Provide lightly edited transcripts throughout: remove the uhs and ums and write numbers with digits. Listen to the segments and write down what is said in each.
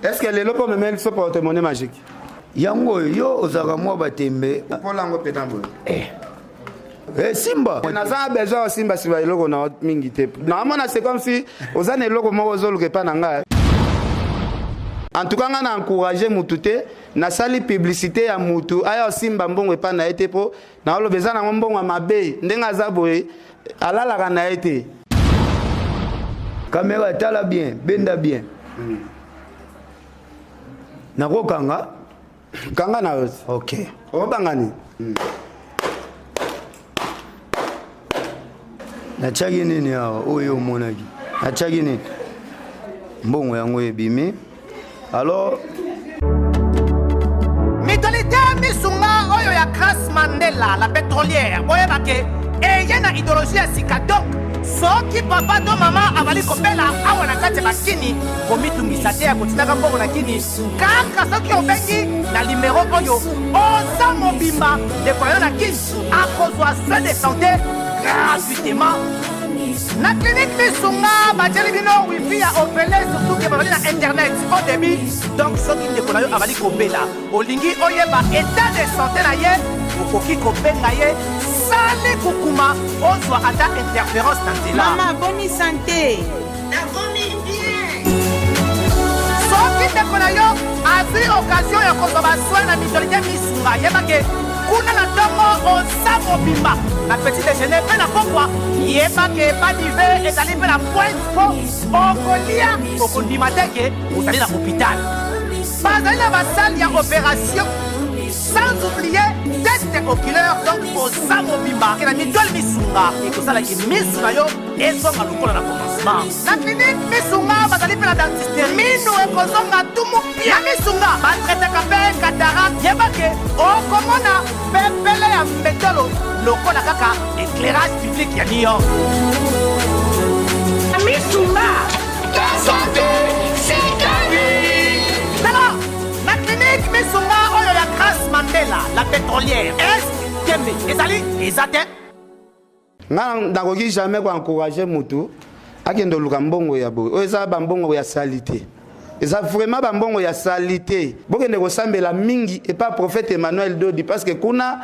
Est ce que lelo mpo omemeli biso porte-monnaie magique? Yango oyo yo ozalaka mwa batembe. Mpola yango mpena boye. Eh. Eh, simba naza na besoin osimba simba eloko na mingi te. Naomona c'est comme si oza na eloko moko ozoluka epa na ngai. En tout cas, nga na encourager mutu te, nasali publicité ya mutu aya osimba mbongo epa na ye te, mpo naoloba eza nango mbongo ya mabe. Ndenge aza boye, alalaka na ye te. Kamera tala bien, benda bien. Nakokanga. Kanga na yo. Ok. Obanga nini? Natiaki nini awa oyo omonaki? Natiaki nini? Mbongo yango ebimi. Alors Mutualité Misunga oyo ya Grace Mandela la pétrolière, boyeba ke eye na idéologie ya sika. Donc soki papa to mama azali kobela awa na kati ya bakini, komitungisa te ya kotindaka mbongo na kini. Kaka soki obengi na limero oyo oza mobimba, ndeko na yo na kini akozwa soin de santé gratuitement na clinique Misunga. Batieli bino wifi ya ofele, surtout ke bazali na internet au débit. Donc soki ndeko na yo azali kobela, olingi oyeba état de santé na ye, okoki kobenga ye sali kukuma, ozwa ata interférence na nzela. Mama, boni santé? Nakomi bien. Soki ndeko na yo azwi occasion ya kozwa basoin na Mutualité Misunga, yeba ke kuna na ntongo oza mobimba, na petit déjeuner mpe na pokwa, yeba ke badive ezali mpe na pointe, mpo okolia okondima te ke ozali na hôpital. Bazali na basale ya opération, sans oublier test oculaire. Donc oza mobimba ke na Mutuelle Misunga ekosalaki misu na yo ezonga lokola na commencement. Na clinique Misunga bazali mpe na dentiste, minu ekozonga tumu pia. Na Misunga batraitaka mpe cataracte. Yeba ke okomona pepele ya mbetolo lokola kaka éclairage public ya New York. Misunga, ta santé, c'est ta vie. Tala na clinique Misunga oyo ya Grace Mandela la pétrolière, est tembe ezali eza te. Nga nakoki jamais koencourage mutu akende oluka mbongo ya boye. Oyo eza bambongo ya salité, eza vraiment bambongo ya salité. Bokende kosambela mingi epa prophète Emmanuel Dodi, parce que kuna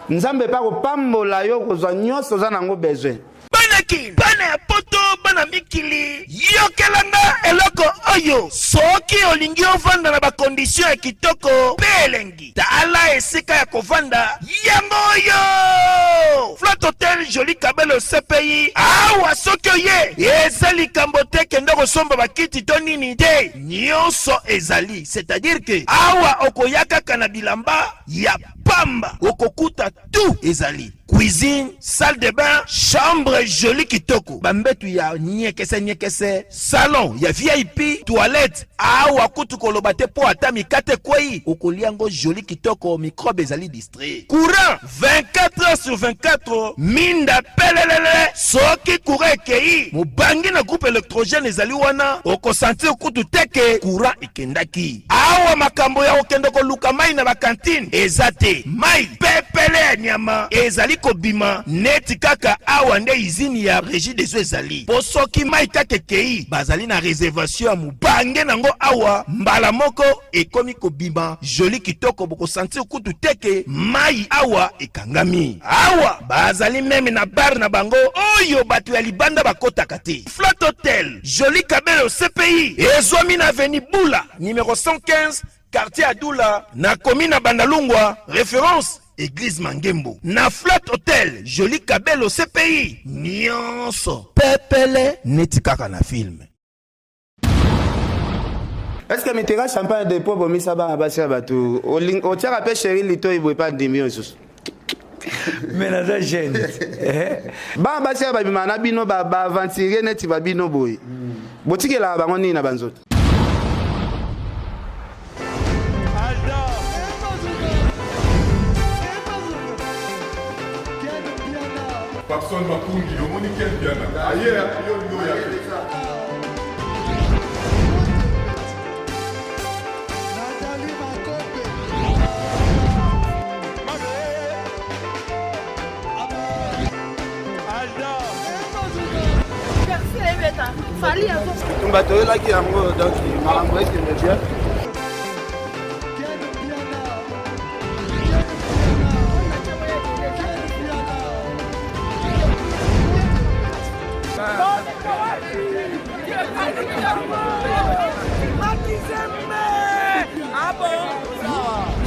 Nzambe epa kopambola yo kozwa nyonso oza nango besoin. Bana Kin, bana ya poto, bana mikili, yokelanga eloko oyo. Soki olingi ovanda na bakondition ya kitoko mpe elengi, tala esika ya kovanda yango oyo: Flat Hotel Joli Kabelo CPI. Awa soki oye, eza likambo te kende kosomba bakiti to nini te, nyonso ezali. C'est-à-dire ke awa okoya kaka na bilamba ya pamba, okokuta tout ezali: cuisine, salle de bain, chambre jolie kitoko, bambetu ya nyekese nyekese, salon ya VIP, toilette. Awa kutu koloba te, mpo ata mikate ekwei, okolia yango joli kitoko, microbe ezali distrait. Courant 24 heures sur 24, minda pelelele. Soki courant ekei, mobangi na groupe électrogène ezali wana, okosentir kutu te ke courant ekendaki. Awa makambo ya kokende koluka mai na bakantine eza te, mai pepele ya nyama ezali kobima neti kaka awa nde izini ya Régie des eaux ezali. Mpo soki mai kaka ekei, bazali na réservation ya mobange nango awa, mbala moko ekomi kobima joli kitoko, bokosentir kutu te ke mai awa ekangami. Awa bazali même na bar na bango oyo bato ya libanda bakotaka te. Flat Hotel Joli Kabelo CPI ezwami na avenue Bula numéro 115, quartier Adula, na commune na Bandalungwa, référence église Mangembo. Na Flat Hotel Joli Kabelo CPI, nyonso pepele neti kaka na film. Est ce que mitera champagne de po bomisa bana basi ya bato, otiaka mpe chéri litoi boye pa ndimi oyo lisusu? Mais naza jeune. Bana basi ya babima na bino, baaventurier neti babino boye, botikelaka bango nini na banzoto? Papson Makungi, omoni Ken Piana. Aye, yo yo ya. Nathalie Makope. Bitumba toyelaki yango, donc makambo ekende bien.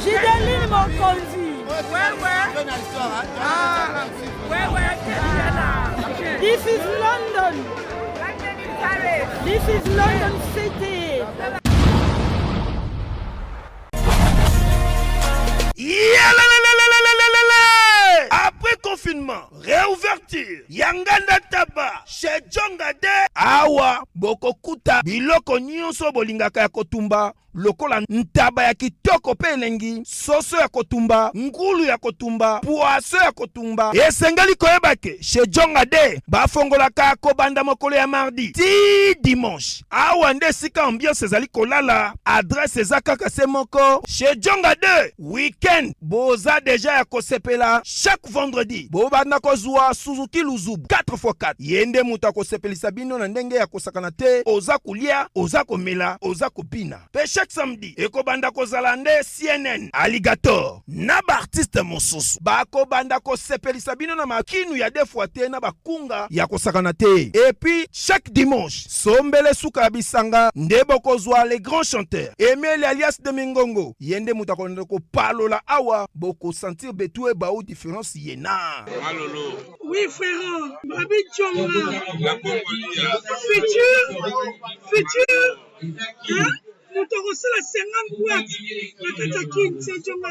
Gideline Mokonzi. Ouais, ouais. Ah, ouais, ouais. This is London. This is London City. Yalalalalalalalala! Après confinement, réouverture ya nganda taba chez Djonga de awa bokokuta biloko nyonso bolingaka ya kotumba lokola ntaba ya kitoko mpe elengi, soso ya kotumba, ngulu ya kotumba, poisson ya kotumba. Esengeli koyeba ke chez Djonga de bafongolaka kobanda mokolo ya mardi ti dimanche. Awa nde esika ambiance ezali kolala, adresse eza kaka se moko chez Djonga 2. Weekend boza deja ya kosepela, chaque vendredi bobanda kozwa Suzuki Luzubu 4x4. Ye nde moto akosepelisa bino na ndenge ya kosakana te, oza kolia, oza komela, oza kobina. Pe chaque samedi ekobanda kozala nde CNN, Alligator na ba artistes mosusu bakobanda kosepelisa bino na makinu ya deux fois te na bakunga ya kosakana te. Et puis chaque dimanche sombele suka ya bisanga nde bokozwa les grands chanteurs Emile alias de Mingongo, ye nde moto akolanda kopalola awa, bokosentir betu ebau difference ye na Oui frérot, Babi Djonga. Futur, futur, hein? Moto akosala 50 boîte na kati ya Kin, c'est Djonga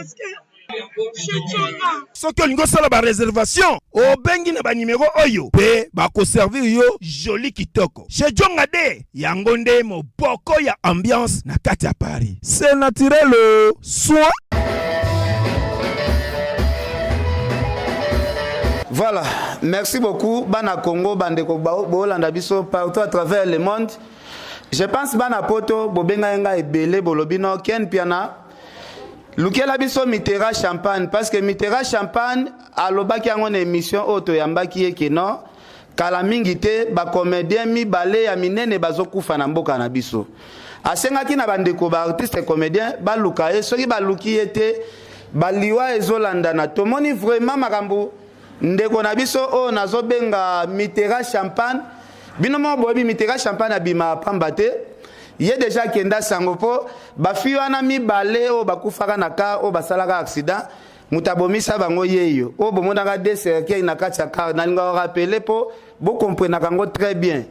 chez Djonga. Soki olingi osala ba reservation, obengi na ba numero oyo pe bakoservir yo joli kitoko. Chez Djonga de yango nde moboko ya ambiance na kati ya Paris. C'est naturel soin. Voilà, merci beaucoup bana Congo, bandeko bolanda biso partout à travers le monde. Je pense bana poto bobenga nga ebele bolobi no Ken Piana lukela biso Mitera Champagne, parce que Mitera Champagne alobaki yango na émission oyo toyambaki ye ke non, kala mingi te ba comédien mibale ya minene bazokufa na mboka na biso. Asengaki na bandeko ba artiste comédien baluka ye, soki baluki ye te baliwa ezolandana. Tomoni vraiment makambo ndeko na biso oyo nazobenga Mitera Champagne. Bino moko boyebi Mitera Champagne abima pamba te, ye deja akenda sango mpo bafi wana mibale oyo bakufaka na car oyo basalaka accident, moto abomisa bango yeyo oyo bomonaka deux cercueils na kati ya car. Nalingaka rappeler mpo bokomprenaka yango très bien.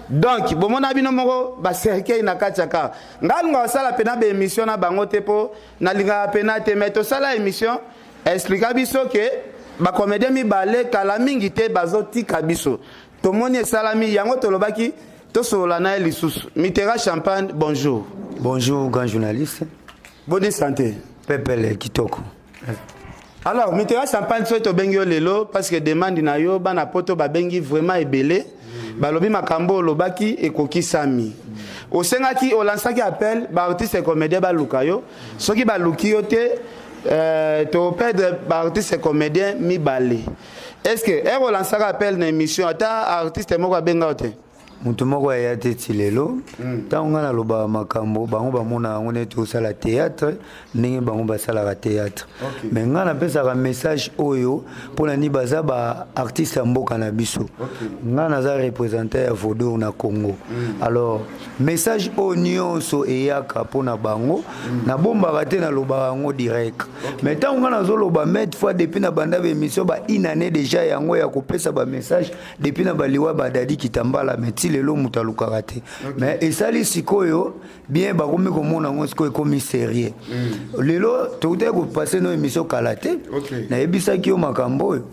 Donc bomona bino moko ba cercueil na kati ya car. Ngai alingaka kosala pena ba émission na bango te mpo nalingaka pena te, mais tosala émission explika biso ke ba comédien mibale kala mingi te bazotika biso. Tomoni esalami yango, tolobaki tosolola na ye lisusu. Mitera Champagne, bonjour. Bonjour grand journaliste. Bonne santé. Pepele kitoko. Alors Mitera Champagne, soki tobengi yo lelo parce que demande na yo bana poto babengi vraiment ebele, balobi makambo olobaki ekokisami. Osengaki, olansaki appel ba artiste comédien baluka yo, soki baluki yo te toperdre ba artiste comédien mibale. Est-ce que ere olansaka appel na émission ata artiste moko abenga yo te? Moto moko aya te ti lelo. Ntango ngai nalobaka makambo, bango bamona yango neti osala théâtre, ndenge bango basalaka théâtre. Mais ngai napesaka message oyo mpona nini baza ba artiste ya mboka na biso. Ngai naza représentant ya Vaudor na Congo. Alors message oyo nyonso eyaka mpona bango, nabombaka te, nalobaka yango direct. Mais ntango ngai nazoloba maintes fois depuis na banda ba émission ba une année déjà yango ya kopesa ba message depuis na baliwa ba Dadi Kitambala, mais ti lelo moto alukaka te. Mais esali sikoyo bien, bakomi komona yango sikoyo ekomi sérieux. Lelo tokutaki kopase no émission kala te, nayebisaki yo makambo oyo.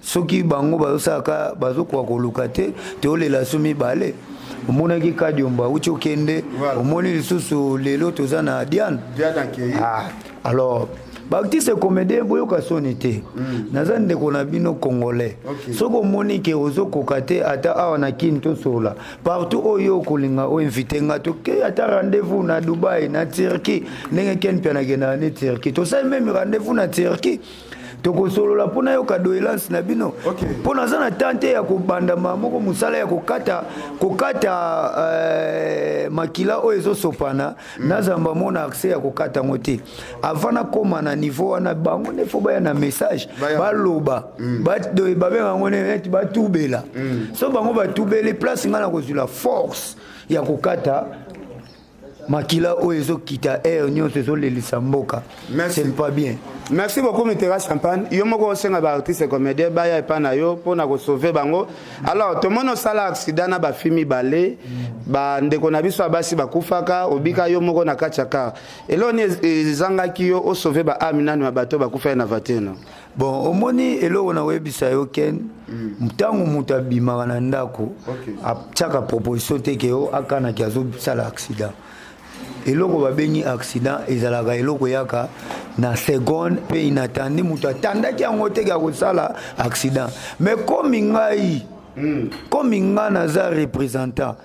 Soki bango bazosalaka bazokoka koluka te, toyolela so mibale. Omonaki Kadiomba auti okende, omoni lisusu lelo toza na Diane. Alors baartiste comédien boyoka soni te. Naza ndeko na bino congolais. Soki omoni ke ozokoka te, ata awa na Kini tosola partout oyo okolinga oinvite nga, toke ata rendez-vous na Dubai, na Turquie, ndenge Ken mpe nakendaka ne Turquie, tosali meme rendez-vous na Turquie. Tokosolola mpo nayoka doelance na bino. Mpo naza na temps te ya kobanda mbala moko mosala ya kokata kokata makila oyo ezosopana. Nazamba mona accès ya kokata yango te. Avant nakóma na niveau wana, bango nde fo baya na message, baloba, babenga yango neti batubela. So bango batubeli place, ngai nakozwila force ya kokata makila oyo ezokita aire nyonso, ezolelisa mboka. C'est pas bien. Merci beaucoup, Mitera Champagne. Yo moko osenga baartiste comédien baya epai na yo mpona kosauve bango. Alors tomoni osala accident na bafilles mibale, bandeko na biso ya basi bakufaka, obika yo moko na kati ya car. Eloko nini ezangaki yo osauve baâmes nano ya bato bakufaki na voiture no? Bon, omoni, eloko na koyebisa yo, Ken, ntango moto abimaka na ndako, atiaka proposition te ke o akanaki azosala accident. Eloko babengi accident ezalaka eloko eyaka na seconde mpe inattendu. Moto atandaki yango te ke akosala accident. Mais komi ngai, komi nga naza représentant,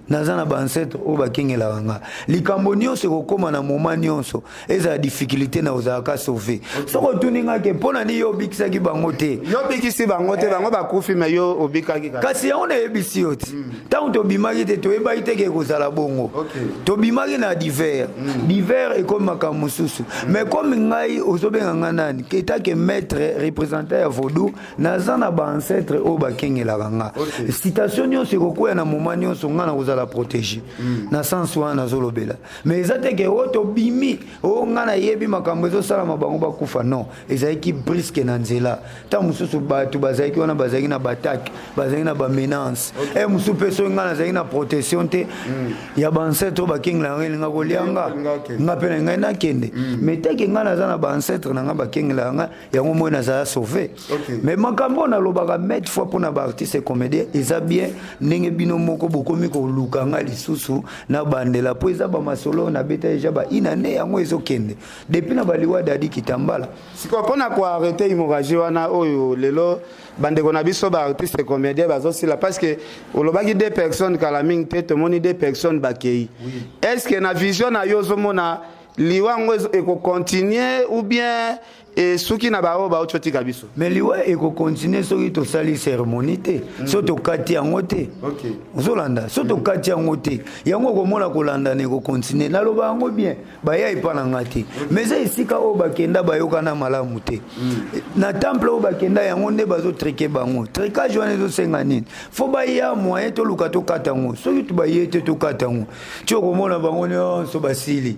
naza na baancêtre oyo bakengelaka nga, likambo nyonso ekokóma na moment nyonso ezala difficulté na kozalaka sauvé. Soki otuni nga ke mpo na nini yo obikisaki bango te? Yo obikisi bango te, bango bakufi, me yo obikaki kaka. Kasi yango nayebisi yo ti ntango tobimaki te, toyebaki te ke ekozala bongo. Tobimaki na divers divers, ekomi makambo mosusu. Mais komi ngai ozobenga nga nani, etake maître représentant ya vaudou, naza na baancêtre oyo bakengelaka nga. Citation nyonso ekokwea na moment nyonso, nga na kozala protégé na sens wana nazolobela. Mais eza te ke oyo tobimi, oyo nga nayebi makambo ezosalama, bango bakufa. Non, ezalaki brusque na nzela. Ntango mosusu bato bazalaki wana, bazalaki na baattaque, bazalaki na bamenace e mosusu mpe. Soki ngai nazalaki na protection te ya baancêtre oyo bakengelaka ngai, elinga kolia nga, nga mpe na ngai nakende. Mais teke ngai naza na baancêtre na ngai bakengelaka ngai, yango moi nazala sauvé. Mais makambo oyo nalobaka maintes fois mpona baartiste comédien, eza bien ndenge bino moko bokomi koluka nga lisusu na bandela, mpo eza bamasolo oyo nabeta deja ba inane. Yango ezokende depuis na baliwa Dadi Kitambala. Sikoyo, mpona koarrêter hémorragie wana oyo lelo bandeko na biso baartiste comédien bazosila, parce que olobaki deux personnes kala mingi te, tomoni deux personnes bakei, est ce que na vision na yo ozomona liwa yango ekocontinue ou bien esuki na baoyo bauti otika biso? Mais liwa ekocontinue soki tosali cérémonie te, soki tokati yango te. Ozolanda, soki tokati yango te, yango okomona kolandana ekocontinue. Naloba yango bien, baya epa na nga te, mais eza esika oyo bakenda bayokana malamu te na temple oyo bakenda, yango nde bazotraquer bango. Traquage wana ezosenga nini? Fo baya, moyen toluka tokata yango. Soki baye te, tokata yango ti okomona bango nyonso basili.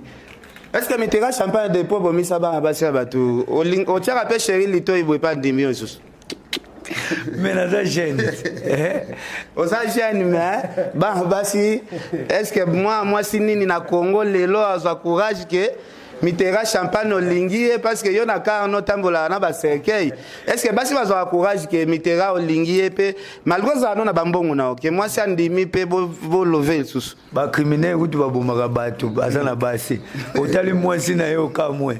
Est ce que Mitera Champagne, depuis obomisa bana basi ya bato, otiaka mpe chéri litoi boye epa ndimi oyo lisusu? Mais naza jeune. Oza jeune, mais bana basi, est ce que mwa mwasi nini na Congo lelo azwa courage ke Mitera Champagne olingi ye? Parce que yo na car notambolaka na bacercueil. Est ce que basi bazwaka courage ke Mitera olingi ye, mpe malgré ozala no na bambongo na yo, ke mwasi andimi mpe bolove lisusu? Bacriminel kutu babomaka bato baza na basi. Otali mwasi na ye, okamwe.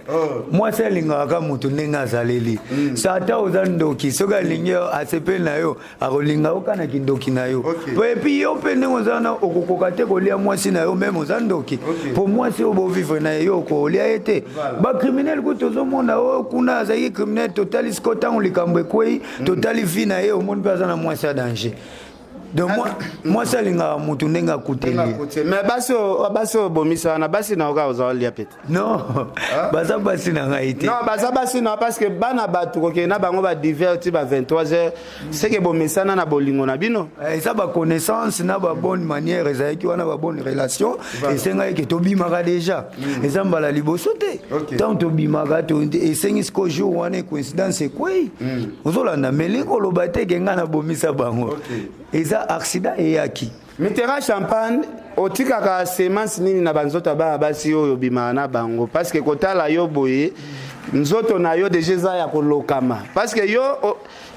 Mwasi alingaka ka moto ndenge azaleli. Sa ata oza ndoki, soki alingi yo, asepeli na yo, akolinga yo kaka na kindoki na yo. Po et puis yo mpe ndenge oza wana, okokoka te kolia mwasi na yo même oza ndoki, po mwasi oyo bovivre na ye, yo okolia ye te. Bacriminel kutu tozomona oyo kuna azalaki criminel, totali siko ntango likambo ekwei, totali vie na ye, omoni mpe aza na mwasi ya danger. Donc mwasi alingaka motu ndenge akuteli. Mais basi oyo, basi oyo obomisa wana, basi na yo kaka oza olia pete? Non, baza basi na ngai te. Non, baza basi na, parce que bana bato kokende na bango badivers ti ba 23 heures, seke bomesana na bolingo na bino. Eza baconnaissance na babonne manière ezalaki wana, babonne relation. Esengaki ke tobimaka déjà, eza mbala liboso te. Ntango tobimaka, esengi siko jour wana coïncidence ekwei. Ozolanda, mais lingi koloba te ke ngai nabomisa bango. Eza accident eyaki. Mitterrand Champagne, otikaka semence nini na banzoto ya bana basi oyo obimaka na bango? Parce que kotala yo boye, nzoto na yo deja eza ya kolokama, parce que yo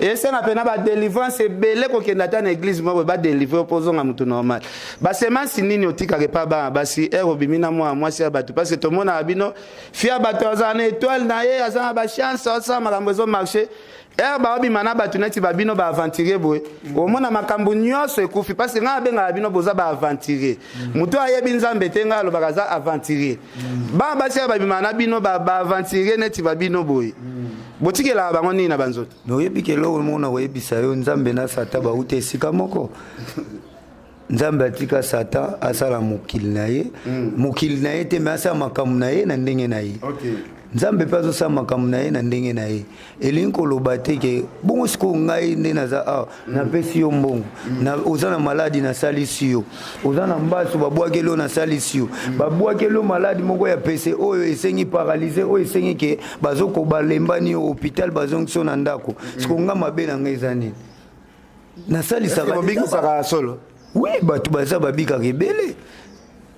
esenga mpena badelivrance ebele, kokende ata na église moko badelivre mpo ozonga motu normal. Basemence nini otikaka epa bana basi ere obimi na mwana mwasi ya bato? Parce que tomonaka bino, fille ya bato azala na étoile na ye, aza na bachance, asala makambo ezomarche. Ere baobima na bato neti babino baaventurier boye, omona makambo nyonso ekufi. Parce que ngai abengaka bino, boza baaventurier. Moto ayebi Nzambe te, ngai alobaka aza aventurier. Bana basi oyo babimaka na bino, baaventurier neti babino boye. Botikelaka bango nini na banzoto? Mais oyebi ke eloko moko na koyebisa yo, Nzambe na Satan bauta esika moko. Nzambe atika Satan asala mokili na ye, mokili na ye te, me asala makambo na ye na ndenge na ye. Nzambe mpe azosala makambo na ye na ndenge na ye. Elingi koloba te ke bongo sikoyo ngai nde naza awa, napesi yo mbongo, oza na maladi nasalisi yo, oza na mbasu babwakeli yo nasalisi yo, babwakeli yo maladi moko ya pese oyo esengi paralyse, oyo esengi ke bazokoba lembani yo hôpital, bazongisi yo na ndako. Sikoyo nga mabe na ngai eza nini? Nasalisaka. Bobikisaka solo? Oui, bato baza babikaka ebele.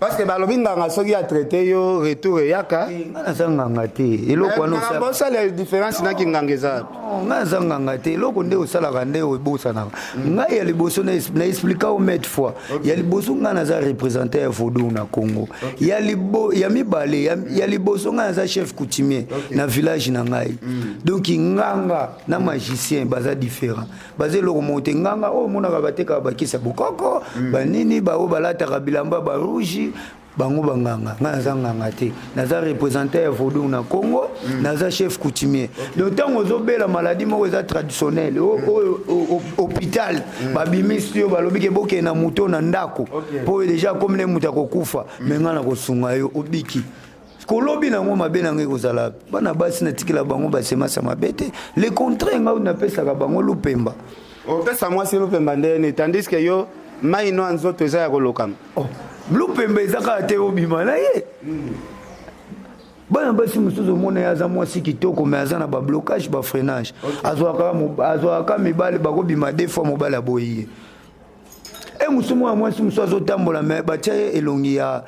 Parce que balobi nganga soki atraite yo, retour eyaka. Nga naza nganga te. Eloko wana osala différence na kinganga eza? Nga naza nganga te. Eloko nde osalaka nde obosanaka. Ngai ya liboso na explika o maintes fois. Ya liboso, ngai naza représentant ya vaudou na Congo. Ya mibale, ya liboso, ngai naza chef coutumier na village na ngai. Donc nganga na magicien baza différent, baza eloko moko te. Nganga oyo omonaka batekaka bakisa bokoko, banini, baoyo balataka bilamba barouge, bango banganga. Ngai naza nganga te, naza représentant ya vaudou na Congo, naza chef coutumier. Donc ntango ozobela maladie moko eza traditionnelle, oyo hôpital babimisi yo, balobi ke bokende na moto na ndako mpo déjà komi ne moto akokufa, me ngai na kosunga yo obiki. Kolobi nango mabe na ngai kozala bana basi natikela bango basemasa mabe te. Le contraire, ngai napesaka bango lupemba. Opesa mwasi lupemba ndeni, tandis que yo mai no ya nzoto eza ya kolokama? Oh, lupemba eza kaka te obima na ye. Bana basi mosusu omona ye aza mwasi kitoko, me aza na bablocage, bafreinage. Azwaka mibale, bakobima deux fois, mobali aboyi ye. E mosu mwana mwasi mosusu azotambola, me batia ye elongi ya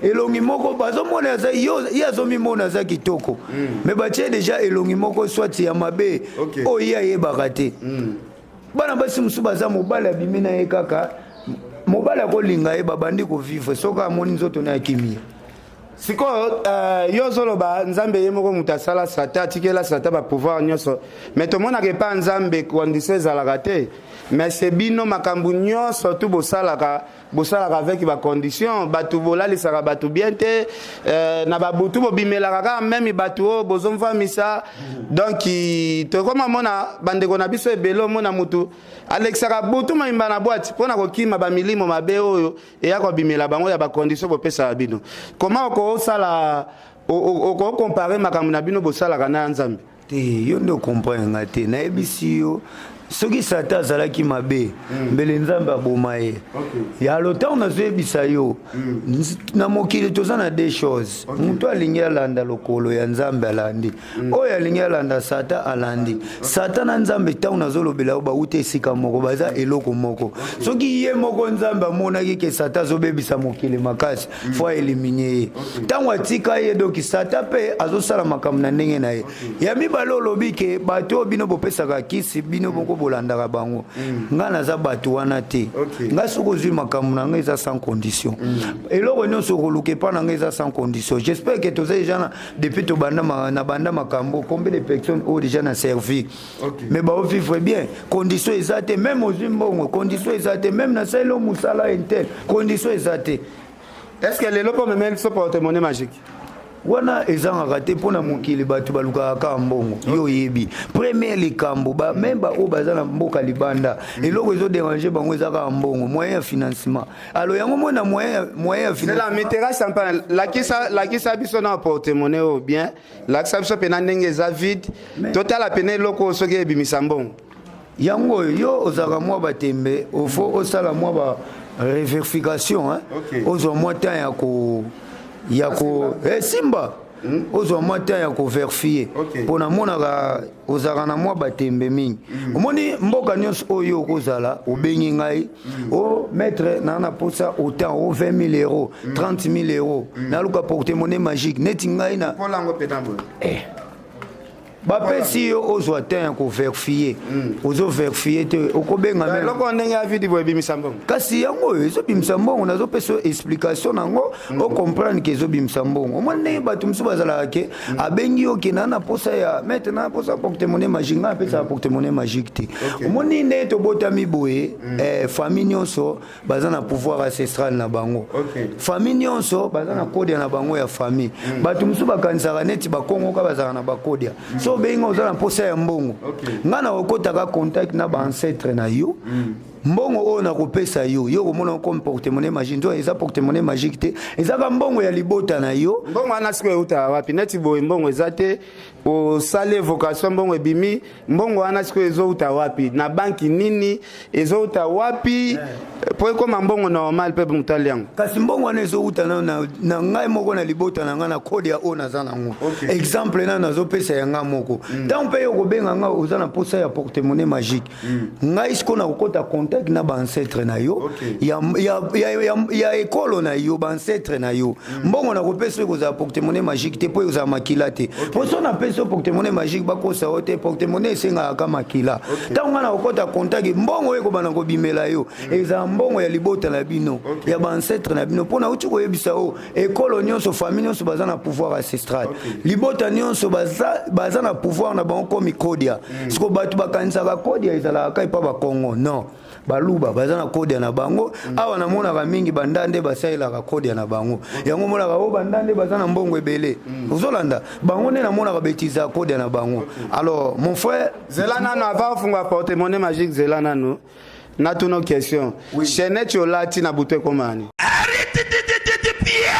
elongi moko, bazomona aza ye azomimona aza kitoko, me batia ye déjà elongi moko soit ya mabe oyo ye ayebaka te. Bana basi mosusu baza, mobali abimi na ye kaka, mobali akolinga ye, babandi kovivre, soki amoni nzoto na ya kimia. Sikoyo yo ozoloba Nzambe ye moko moto asala Satan, atikela Satan bapouvoir nyonso, mais tomonaka epa Nzambe condition ezalaka te. Mais se bino makambo nyonso tu bosalaka, bosalaka avec bacondition. Bato bolalisaka bato bien te, na babutu bobimelaka kaka même bato oyo bozomvamisa. Donc tokoma mona bandeko na biso ebele, omona motu alekisaka butu mayimba na boîte mpo na kokima bamilimo mabe oyo eya kobimela bango ya bacondition bopesaka bino. Koma okosala, okocompare makambo na bino bosalaka na ya Nzambe? Te, yo nde ocomprendre nga te. Nayebisi yo, soki Satan azalaki mabe, mbele Nzambe aboma ye. Ya lo ntango nazoyebisa yo, na mokili toza na deux choses: moto alingi alanda lokolo ya Nzambe alandi, oyo alingi alanda Satan alandi. Satan na Nzambe, ntango nazolobela yo, bauta esika moko, baza eloko moko. Soki ye moko Nzambe amonaki ke Satan azobebisa mokili makasi, fo aéliminer ye. Ntango atika ye, donc Satan mpe azosala makambo na ndenge na ye. Ya mibale, olobi ke bato oyo bino bopesaka kisi, bino moko bolandaka bango. Ngai naza bato wana te. Ngai soki ozwi makambo na ngai, eza sans condition. Eloko nyonso okoluka epa na ngai eza sans condition. J'espère que toza déjà na depuis tobanda na banda makambo, combien de personnes oyo déjà na servi, mais baovivre bien? Condition eza te. Même ozwi mbongo, condition eza te. Même nasaleli yo mosala intel, condition eza te. Est ce que lelo mpo omemeli biso porte-monnaie magique? Wana ezangaka te mpo na mokili bato balukaka kaka mbongo. Yo oyebi, premier likambo, même baoyo baza na mboka libanda, eloko ezoderange bango eza kaka mbongo, moyen ya financement. Alors yango mona moyen ya financement. Mitera champagne, lakisa, lakisa biso na porte-monnaie oyo bien. Lakisa biso mpena ndenge eza vide, totala pene eloko oyo soki ebimisa mbongo. Yango oyo yo ozalaka mwa batembe, ofo osala mwa ba revérification, hein? Ozwa mwa temps ya ko simba, ozwa mwa temps ya kovérifier, mpo namonaka ozalaka na mwa batembe mingi. Omoni, mboka nyonso oyo okozala, obengi ngai: "O maître, naa na posa autant o 20 000 euros, 30 000 euros, naluka porte-monnaie magique neti ngai na mpolango mpena boye." Eh. Bapesi yo ozwa temps ya koverifie, ozoverifie te, okobenga eloko ndenge ya vidi boye ebimisa mbongo. Kasi yango oyo ezobimisa mbongo, nazopesa yo explication nango, ocomprendre ke ezobimisa mbongo. Omoni ndenge bato mosusu bazalaka ke abengi yo ke naa na posa ya maître, naa na posa ya porte-monnaie magique. Ngai apesaka porte-monnaie magique te. Omoni ndenge tobotami boye, famille nyonso baza na pouvoir ancestral na bango. Famille nyonso baza na kodia na bango ya famille. Bato mosusu bakanisaka neti bakongo ka bazalaka na bakodia. So obengi nga oza na mposa ya mbongo, ngai nakokotaka contact na baancêtre na yo. Mbongo oyo nakopesa yo, yo komona comme porte-monnaie magique. Nzo eza porte-monnaie magique te, ezaka mbongo ya libota na yo. Mbongo wana sikoyo eutaka wapi? Neti boye mbongo eza te, osali évocation, mbongo ebimi. Mbongo wana sikoyo ezouta wapi? Na banki nini? Ezouta wapi po ekóma mbongo normal mpe motali yango? Kasi mbongo wana ezowuta na ngai moko, na libota na ngai, na kode ya oyo naza nango. Exemple nano nazopesa ya ngai moko. Ntango mpe yo kobenga ngai oza na posa ya porte-monnaie magique, ngai sikoyo nakokota contact na baancêtre na yo, ya ekolo na yo, baancêtre na yo. Mbongo nakopesa oyo ekozala porte-monnaie magique te, mpo ekozala makila te. Po so napesa yo porte-monnaie magique, bakosa yo te. Porte-monnaie esengaka ka makila. Ntango ngai nakokota contact, mbongo oyo ekobanda kobimela yo ezala mbongo ya libota na bino, ya baancêtre na bino. Mpo nauti koyebisa oyo, ekolo nyonso, famille nyonso baza na pouvoir ancestral. Libota nyonso baza na pouvoir na bango komi kodia. Siko bato bakanisaka kodia ezalaka ka epa bakongo. Non, baluba baza na kodia na bango. Awa namonaka mingi bandande basalelaka kodia na bango. Yango omonaka oyo bandande baza na mbongo ebele. Ozolanda bango nde namonaka betizaka kodia na bango. Alors mon frère, Zela nano, avant ofunga porte-monnaie magique, zela nano natuna question. Chaînette olati na butu ekóma nini? Arititititipia,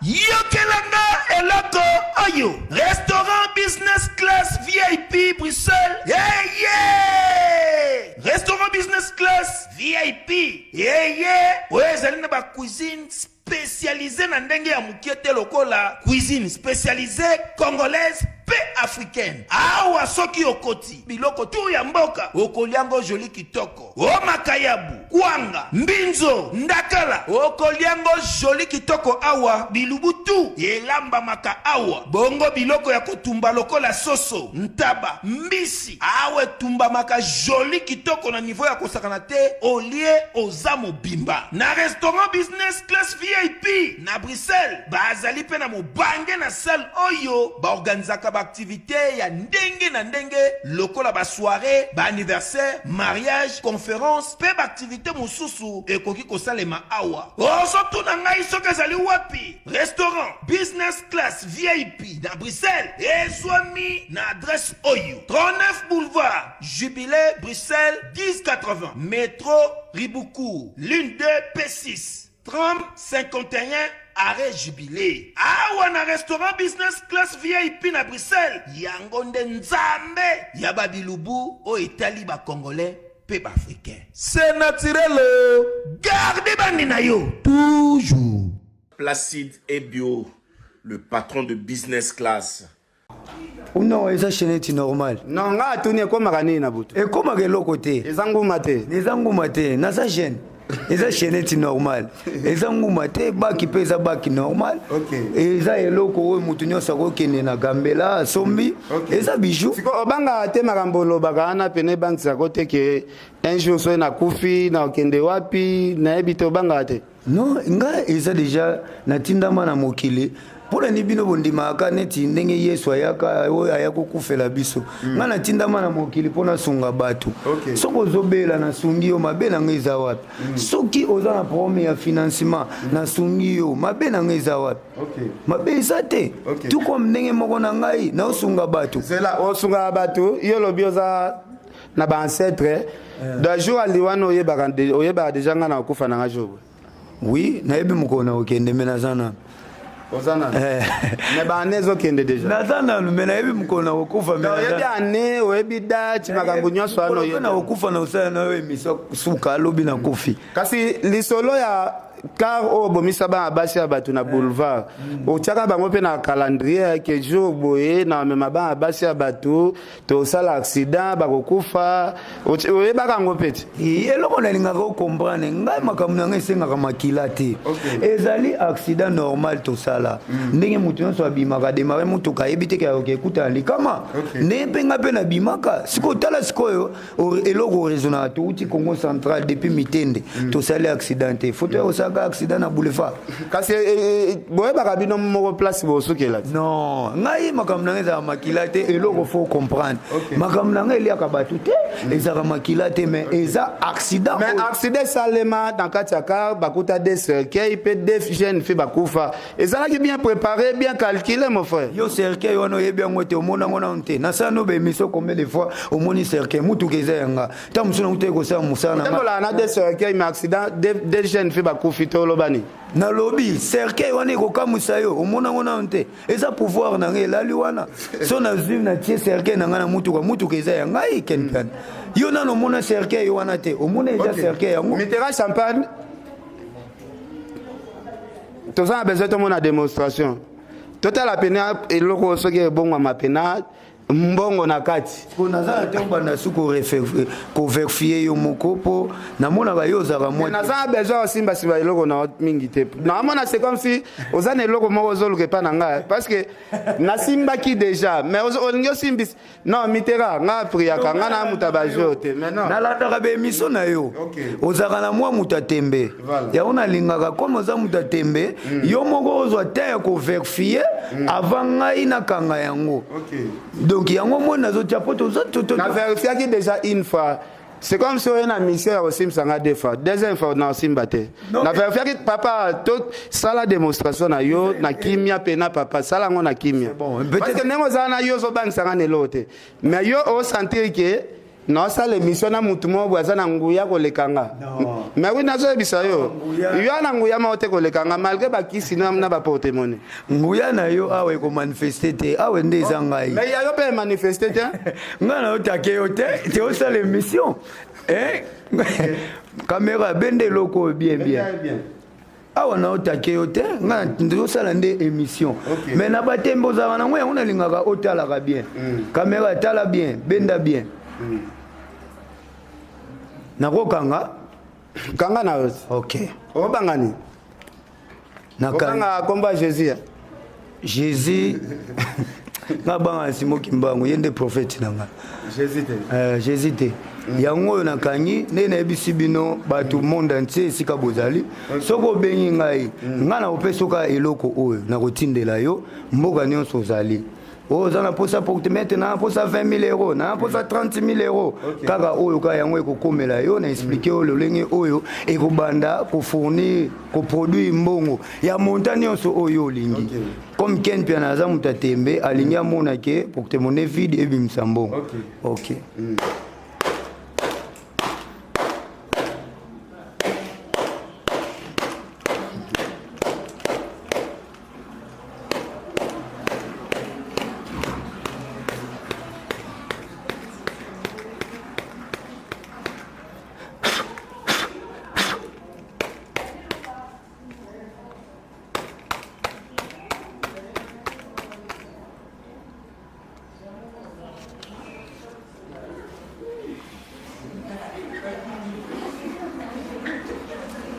yokelanga eloko oyo: restaurant Business Class VIP Bruxelles. Eye restaurant Business Class VIP eye oyo ezali na bacuisine spécialisé na ndenge ya mokie te, lokola cuisine spécialisée congolaise mpe africaine. Awa soki okoti, biloko tu ya mboka okoliango joli kitoko: o makayabu, kwanga, mbinzo, ndakala, okoliango joli kitoko. Awa bilubu tu elambamaka awa. Bongo biloko ya kotumba lokola soso, ntaba, mbisi, awa etumbamaka joli kitoko na niveau ya kosakana te. Olie, oza mobimba. Na restaurant Business Class VIP na Bruxelles, bazali mpe na mobange na salle oyo baorganizaka baaktivité ya ndenge na ndenge, lokola basoirée, baanniversaire, mariage, conférence mpe baaktivité mosusu ekoki kosalema awa. Ozotuna ngai soki ezali wapi? Restaurant Business Class VIP na Bruxelles ezwami na adresse oyo: 39 boulevard Jubilé, Bruxelles 1080, métro Ribaucourt, ligne 2 P6, tram 51, arrêt Jubilé. Awa na restaurant Business Class VIP na Bruxelles, yango nde nzambe ya babilubu oyo etali bacongolais mpe baafricain. C'est naturel, garde bandi na yo toujours. Placide Ebio, le patron de Business Class. Non, eza chaînette normale. Non, nga atuni: ekomaka nini na butu? Ekomaka eloko te. Eza nguma te? Eza nguma te, naza jeune. Eza chaînette normale, eza nguma te. Baki mpe eza baki normal. Eza eloko oyo motu nyonso akokende na Gambela asombi. Eza bijou. Siko obangaka te makambo olobaka wana pene ebangisako te ke un jour soki nakufi, nakokende wapi? Nayebi te, obangaka te? Non, nga eza déjà natindama na mokili. Mpona ni bino bondimaka neti ndenge Yesu ayaka, oyo aya kokufela biso. Nga natindama na mokili mpo nasunga bato. Soki ozobela, nasungi yo, mabe na nga eza wapi? Soki oza na problème ya financement, nasungi yo, mabe na nga eza wapi? Mabe eza te. Tout comme ndenge moko na ngai naosunga bato. Zela, osungaka bato, yo olobi oza na baancêtre. Da jour ali wana oyebaka déjà nga na kokufa na nga jour? Oui, nayebi mokolo na kokende, me naza nanu. Oza nanu, mais baane ezokende déjà. Naza nanu, me nayebi mokolo na kokufa, me Oyebi ane, oyebi date, makambo nyonso wana oyebi. Na kokufa, na kosala na yo émission suka, alobi nakufi. Kasi lisolo ya Car oyo obomisa bana basi ya bato na boulevard, otiaka bango mpe na calendrier ke jour boye na mema bana basi ya bato, tosala accident, bakokufa. Oyebaka yango mpe te? Eloko nalingaka ocomprendre, ngai makambo na ngai esengaka makila te. Ezali accident normal tosala. Ndenge moto nyonso abimaka, démarre motuka, ayebi te ke ekutana likama. Ndenge mpe ngai mpe nabimaka. Sikoyo tala, sikoyo eloko oraisonnaka, touti Congo Central depuis Mitende, tosali accident te. Foto ya kosalaka accident na boulevard. Kasi boyebaka bino moko place bosukela te? Non, ngai makambo na ngai ezalaka makila te. Eloko faut comprendre, makambo na ngai eliaka bato te, ezalaka makila te, mais eza accident. Mais accident esalema na kati ya car, bakuta deux cercueil mpe deux jeunes filles bakufa. Ezalaki bien préparé, bien calculé, mon frère. Yo, cercueil wana oyebi yango te, omona yango nano te. Nasala no baémission combien de fois, omoni cercueil? Mutuka eza yanga, ntango mosusu nango te kosala mosala na nga. Otambolaka na deux cercueil, mais accident, deux jeunes filles bakufi, to olobani? Nalobi cercueil wana ekokamwisa yo, omona yango nano te. Eza pouvoir na ngai elali wana. So nazwi, natie cercueil na ngai na mutuka, mutuka eza ya ngai. Ken Piana, yo nano omona cercueil wana te, omona eza cercueil yango. Mitera Champagne, toza na besoin tomona démonstration, totala pena eloko soki ebongwama pena mbongo na kati. Po naza na te, obanda su kovérifier yo moko, mpo namonaka yo ozalaka mwa Naza na besoin osimbasimba eloko na mingi te. Naomona c'est comme si oza na eloko moko ozoluka epa na ngai, parce que nasimbaki déjà, mais olingi osimbisa. Non, Mitera, nga priaka, nga na moto ya bajeu te, mais non. Nalandaka baémission na yo. Ozalaka na mwa moto ya tembe. Yango nalingaka, comme oza moto ya tembe, yo moko ozwa temps ya kovérifier avant ngai nakanga yango. Donc yango moi nazotia po toza Na vérifiaki déjà une fois. C'est comme si oye na mission ya kosimbisa nga deux fois, deuxième fois na osimba te. Na vérifiaki, papa. Tosala démonstration na yo na kimia pena, papa, sala yango na kimia. Bon, parce que ndenge ozala na yo, ozobangisa nga na eloko te, mais yo osentir ke naosala émission na mutu moko boye aza na nguya koleka nga. Mais oui, nazoyebisa yo, yo na nguya moko te koleka nga, malgré bakisi na baporte-monnaie. Nguya na yo awa ekomanifeste te, awa nde eza ngai. Mais ya yo mpe emanifeste te. Ngai na yo take yo te, te osala émission. Eh? Caméra, bende eloko oyo bien bien. Awa na otake yo te, ngai ndozosala nde émission. Mais na batembe ozalaka nango, yango nalingaka otalaka bien. Caméra, tala bien, benda bien. Nakokanga. Kanga na yo. Ok. Obangani? Okanga kombo ya Jésus? Jésus, nga banga Simoki Mbangu, ye nde prophète na nga. Jésus te? Jésus te. Yango oyo nakangi nde nayebisi bino, bato monde entier esika bozali, soki obengi ngai, ngai nakopesa oka eloko oyo, nakotindela yo mboka nyonso ozali. Oyo oza na posa porte-monnaie, na posa 20 000 euros, na posa 30 000 euros, kaka oyo kaka yango ekokomela yo. Na expliquer oyo lolenge oyo ekobanda kofournir, koproduire mbongo ya montant nyonso oyo olingi. Comme Ken Piana aza moto ya tembe, alingi amona ke porte-monnaie vide ebimisa mbongo. Ok.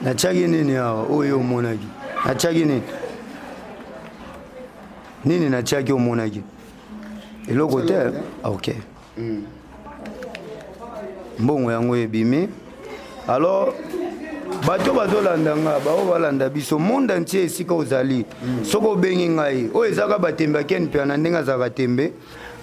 Natiaki nini awa oyo omonaki? Natiaki nini? Nini natiaki? Omonaki eloko te? Ok, mbongo yango ebimi. Alors bato bazolanda nga, bao balanda biso monde entier esika ozali, soki obengi ngai, oyo ezaka batembe ya Ken Piana, ndenge azalaka tembe,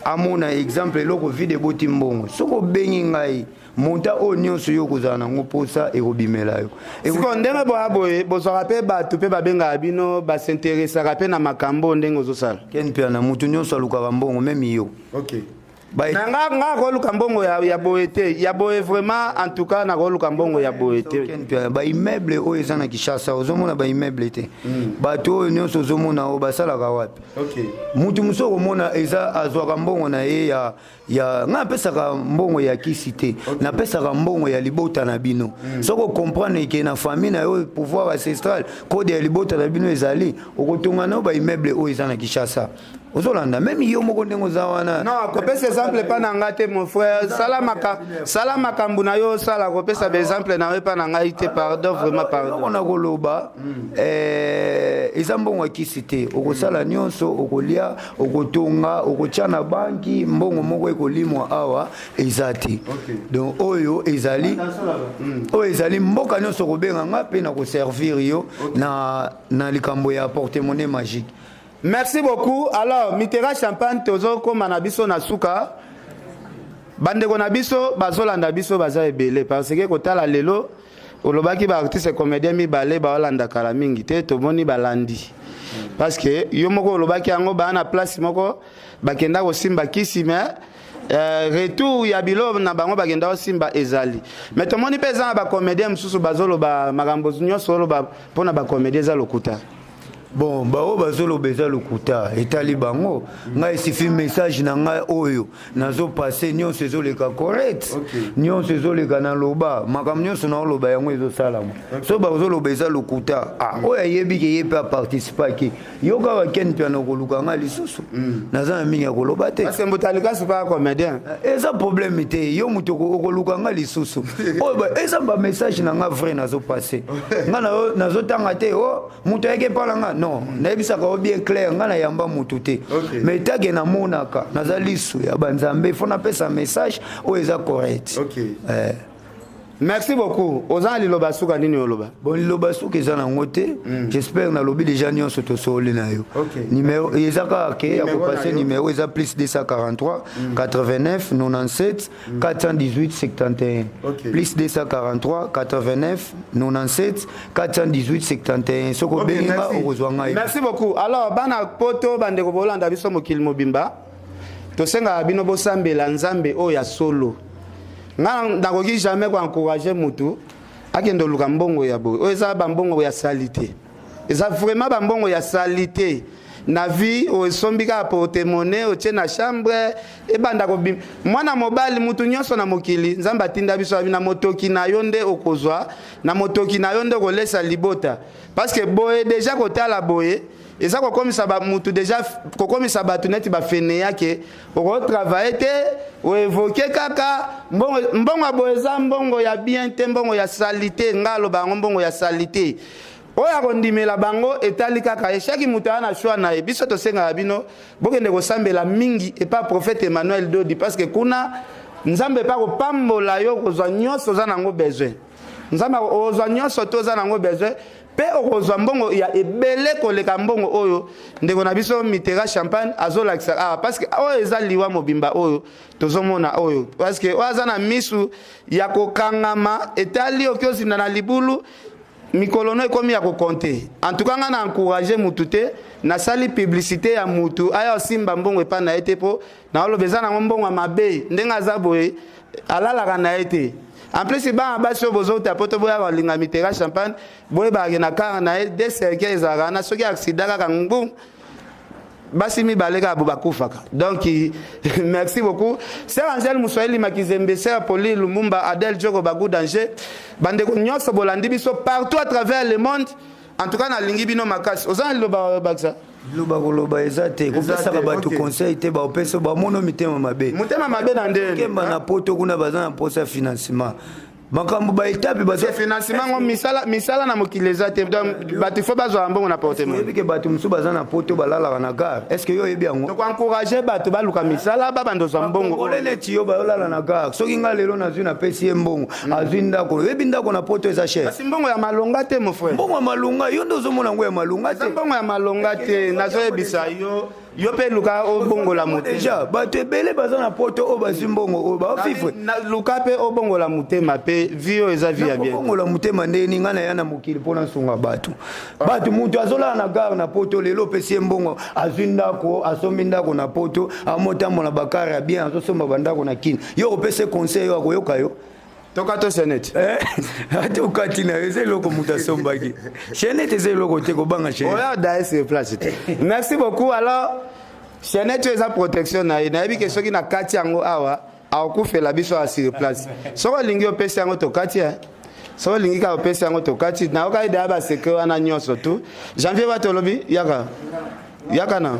amona exemple eloko vide eboti mbongo. Soki obengi ngai, montant oyo nyonso yo okozala nango mposa ekobimela yo. Siko ndenge boya boye, bozwaka mpe bato mpe babengaka bino, basinteresaka mpe na makambo ndenge ozosala? Ken Piana, motu nyonso alukaka mbongo, même yo. Na nga nga koluka mbongo ya, ya boye te ya boye vraiment en tout cas nakoluka mbongo ya boye te. Ba immeuble oyo eza na Kinshasa ozomona ba immeuble te mm. Bato oyo nyonso ozomona oyo basalaka wapi? Okay. Mutu mosusu okomona eza azwaka mbongo na ye ya ya ngai napesaka mbongo ya kisi te okay. Napesaka mbongo ya libota na bino mm. Soki okomprendre ke na famille na yo pouvoir ancestral code ya libota na bino ezali okotonga na yo ba immeuble oyo eza na Kinshasa ozolanda meme yo moko ndenge oza wana. Non, kopesa exemple epa na ngai te mon frère, sala maka sala makambo na yo osala, kopesa ba exemple na yo epa na ngai te, pardon vraiment pardon. Eloko na koloba mm. eh, eza mbongo ya kisi te, okosala mm. nyonso, okolia, okotonga, okotya na banki, mbongo moko ekolimwa awa eza te okay. Donc oyo ezali mm. oyo ezali mboka nyonso okobenga nga mpe na koservir yo okay. na, na likambo ya porte-monnaie magique. Merci beaucoup. Alors, Mitera Champagne, tozo koma na biso na suka. Bandeko na biso bazolanda biso baza ebele parce que kotala lelo olobaki ba artiste comédien mibale baolanda kala mingi te tomoni balandi parce que yo moko olobaki yango baa na place moko bakenda kosimba kisi mais euh, retour ya bilo na bango bakenda kosimba ezali mais tomoni mpe eza na bacomédien mosusu bazoloba makambo nyonso oloba mpo na bacomédien eza lokuta. Bon, baoyo bazoloba eza lokuta, etali bango. Ngai esifi message na ngai oyo nazo passe, nyonso ezoleka correct, nyonso ezoleka na loba, makambo nyonso naoloba yango ezosalama. So bazoloba eza lokuta, ah, oyo ayebi ke ye mpe aparticipaki, yo kaka Ken Mpiana okoluka ngai lisusu mm. Naza na mingi ya koloba te. Parce que Mbuta Likasu pa comédien. Eh, eza problème te, yo moto okoluka ngai lisusu. Oyo eza ba message na ngai vrai nazo passe. Ngai nazotanga te oh moto ayaki epa na nga non mm. Nayebisaka yo bien clair, nga nayamba motu te okay. Mais take namonaka naza lisu ya banzambe, fo napesa message oyo eza correct okay. Eh. Merci beaucoup. Oza na liloba suka nini oloba? Bon, liloba suka eza nango te mm. J'espère nalobi déjà nyonso tosoli na yo okay. Numero eza kaka ke ya kopase numero eza plus 243 mm. 89 97 mm. 418 71 okay. Plus 243 89 97 418 71 soki obengi nga okozwa ngai. Merci beaucoup. Alors bana poto bandeko bolanda biso mokili mobimba, tosengaka bino bosambela Nzambe oyo ya solo. Nga nakoki jamais koencourage mutu akende oluka mbongo ya boye oyo eza bambongo ya salite, eza vraiment bambongo ya salite na vie. Osombi kaka porte-monnaie otie na chambre ebanda kobima mwana mobali mutu nyonso na mokili. Nzambe atinda biso abi na motoki na yo nde okozwa, na motoki na yo nde okolesa libota, parce que boye deja kotala boye eza kokomisa ba mutu deja kokomisa bato neti bafeneya ke okotravaille te, oevoke kaka mbongo. Mbongo ya boye eza mbongo ya bien te, mbongo ya salite. Nga aloba yango, mbongo ya salite. Oyo akondimela bango etali kaka ye, chaque moto aya na choix na ye. Biso tosengaka bino bokende kosambela mingi epa prophète Emmanuel Dodi, parce que kuna Nzambe epa kopambola yo kozwa nyonso oza nango besoin. Nzambe ozwa nyonso to oza nango besoin mpe okozwa mbongo ya ebele koleka mbongo oyo ndeko na biso Mitera Champagne azolakisa awa, parce que oyo eza liwa mobimba oyo tozomona oyo, parce que oyo aza na misu ya kokangama etali oki ozinda na libulu mikolo no ekomi ya kokonte. En tout cas nga na encourage mutu te, nasali publicité ya mutu aya osimba mbongo epai na ye te, mpo naoloba eza nango mbongo ya mabe. Ndenge aza boye alalaka na ye te. En plus bana basi oyo bozouta poto boya kolinga Mitera Champagne, boyebaka na kara na ye de cercueil ezalaka wana, soki accident kaka ngu basi mibale kaka bo bakufaka. Donc merci beaucoup sœur Angèle Muswahili Makizembe, sœur Poli Lumumba, Adèle Djoko Bagou Danger, bandeko nyonso bolandi biso partout à travers le monde. En tout cas nalingi bino makasi. Oza na liloba bakisa? Liloba koloba eza te, kopesaka bato conseil te, baopesa bamono mitema mabe. Motema mabe na ndenge kemba na poto kuna baza na mposa ya financement, makambo baetape baza financement ngo misala, misala na mokili eza te, donc bato ifo bazwa mbongo na porte-monnaie. Oyebi ke bato mosusu baza na poto balalaka na gare, est ce que yo oyebi yango? Tokoencourage bato baluka misala babanda ozwa mbongo. Ole neti yo bayolala na gare, soki ngai lelo nazwi napesi ye mbongo azwi ndako, oyebi ndako na poto eza cher. Kasi mbongo ya malonga te mon frère. Mbongo ya malonga yo nde ozomona yango ya malonga te. Mbongo ya malonga te, nazoyebisa yo. Yo mpe luka obongola motema. Deja bato ebele baza na poto oyo bazwi mbongo oyo baofifre. Luka mpe obongola motema mpe vie oyo eza vie ya bien. Obongola motema ndenge nini? Ngai naya na mokili mpo nasunga bato. Bato moto azolala na gare na poto lelo opesi ye mbongo azwi ndako asombi ndako na poto amotambola bakare ya bien azosomba bandako na kini yo okopesa ye conseil oyo akoyoka yo? Toka to chaînette. Eh, ata okati na yo eza eloko moto asombaki chaînette eza eloko te kobanga chaînette. Oya daye sur place te. Merci beaucoup. Alors chaînette oyo eza protection na ye, nayebi ke soki na kati yango awa akokufela biso awa sur place. Soki olingi opesi yango tokati eh. Soki olingi kaka opesi yango tokati. Nayokaki deya basecret wana nyonso tu. Janvier bato olobi yaka yaka na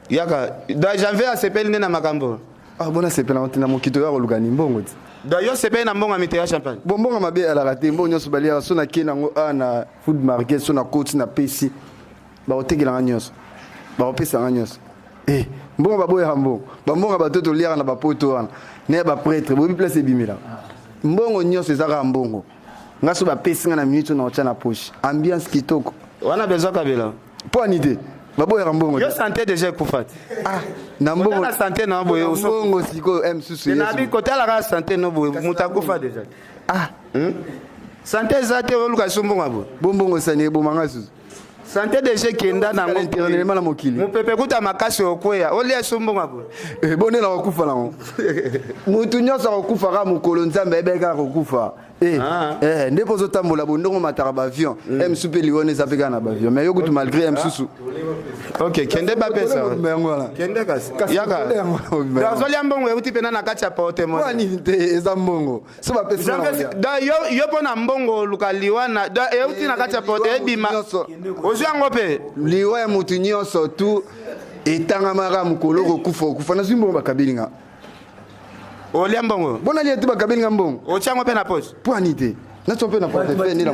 yaka. Donc Janvier asepeli nde na makambo. Ah, bona sepela na mokito ya koluka ni mbongo ti. Donc yo sepeli na mbongo ya mitera champagne. Bon mbongo mabe alaka te, mbongo nyonso baliaka so na ke nango a na food market so na koti na pesi bakotekela nga nyonso bakopesa nga nyonso. Eh, mbongo baboyaka mbongo bambongo ya bato toliaka na bapoto wana na ya bapretre boyebi place ebimela mbongo nyonso eza kaka mbongo nga so bapesi nga na minute na otya na poche ambiance kitoko wana besoin kabela mpo ani te baboyaka mbongo yo sante deja ekufa te ah, na mbongo na sante na boye mbongo sikoyo m susu nabi kotalaka sante no boye moto akufa deja ah Sante eza te oluka so mbongo boye bombongo sani eboma nga susu sante deja ekenda nango internellement na mokili mopepe kuta makasi okweya olia so mbongo boye eh, bonde na kokufa nango motu nyonso akokufa kaka mokolo nzambe ayebaki kaka kokufa Eh, Ah. eh, nde mpo ozotambola bondongo omataka baavion mm. mosusu mpe liwa eza mpe kaka na baavion mais yo kutu malgré ya mosusu ok kende bapesa yango wana kende kasi yaka azolia mbongo euti mpena na kati ya porte monnaie te eza mbongo so bapesi yo mpo na mbongo oluka liwa na euti na kati ya porte ebima ozwi yango mpe liwa ya motu nyonso tu etangamaka mokolo okokufa okufa nazwi mbongo bakabeli nga olia mbongo bona lia te bakabeli nga mbongo otia yango mpe na poche mpo ani te natio mpe na portefeuille nde na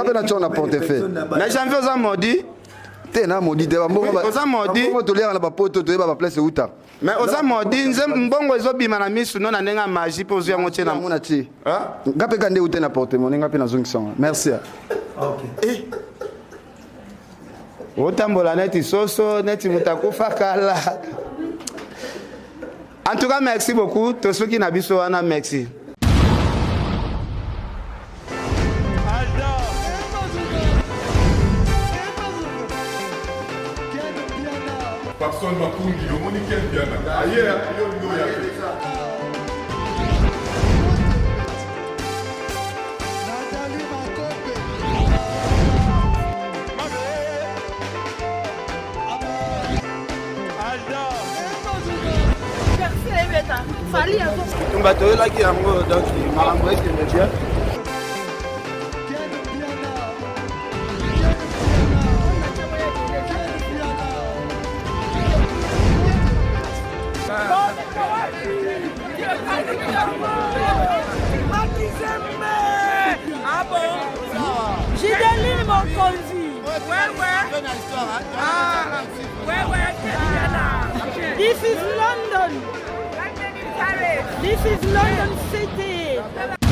mpe natio na portefeuille na janvier oza modi te na modi te bambongo oza modi toliaka na bapoto toyeba baplace eutaka mais oza modi nze mbongo ezobima na misu no na ndenge ya magie mpe ozwi yango tie na yango na tie nga mpe ka nde eute na portemonnaie nga mpe nazongisa yango merci. Eh. Otambola neti soso neti moto akufa kala. En tout cas merci beaucoup tosuki na biso wana merci. Papson Makungi, omoni Ken Mpiana aye yo olingi oya te. Bitumba toyelaki yango donc makambo ekende bien. Gideline Mokonzi. This is London. This is London City.